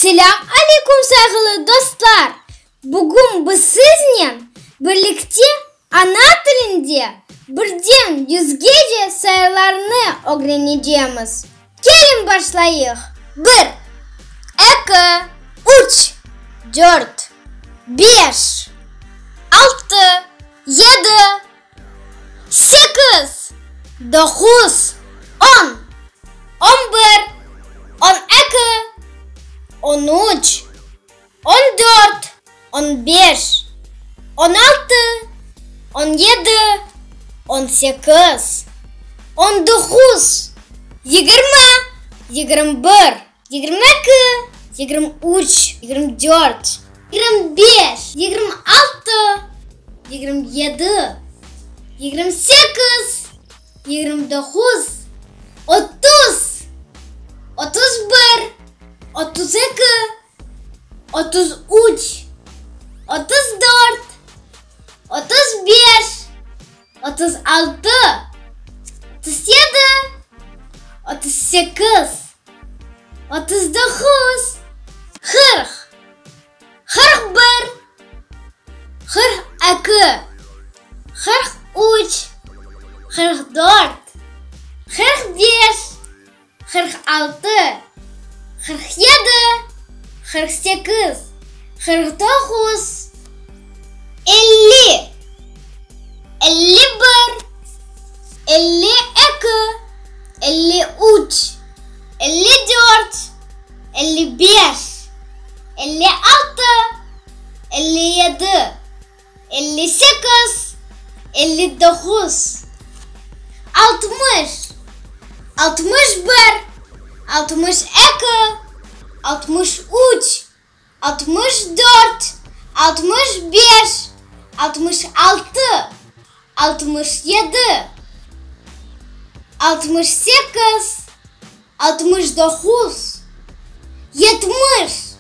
Selâm aleyküm sayğılı dostlar! Bugün biz siznen birlikte ana tilinde birden yüzgece sayılarnı ögrenecemiz. Keliñ başlayıq! Bir, eki, üç, dört, beş, altı, yedi, sekiz, doquz, on, on bir, on eki, on üç, on dört, on beş, on altı, on yedi, on sekiz, on doquz, yigirmi, 21, 22, 23, 24, 25, 26, 27, 28, 29, 30, 31, 32, 33, 34, 35, 36, 37, 38, 39, 40, 41, 42, 43, 44, 45, 46, 47, 48, 49, 50, 51, 52, 53, 54, 55, 56, 57, 58, 59, 60, 61, 62, 63, 64, 65, 66, 67, 68, 69, 70,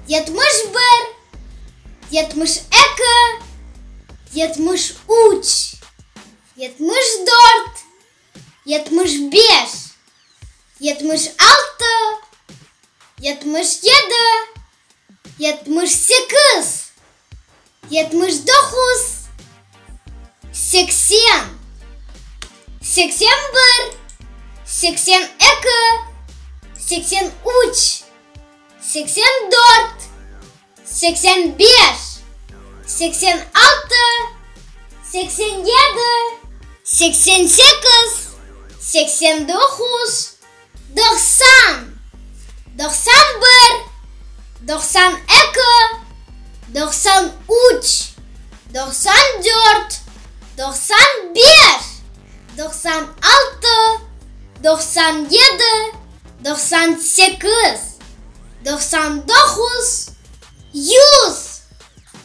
71, 72, 73, 74, 75, 76, 77, 78, 79, 80, 81, 82, 83, 84, 85, 86, 87, 88, 89, 90, 91, 92, 93, 94, 95, 96, 97, 98, 99, 100.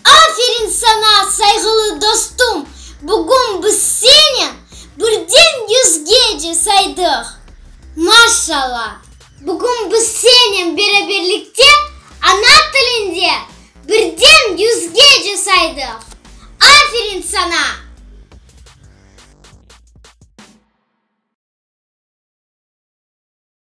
Aferin saña, sayğılı dostum! Bugün biz senen birden yüzgece saydıq. Maşalla! Bugün biz senen beraberlikte ana tilinde birden yüzgece saydıq. Aferin saña!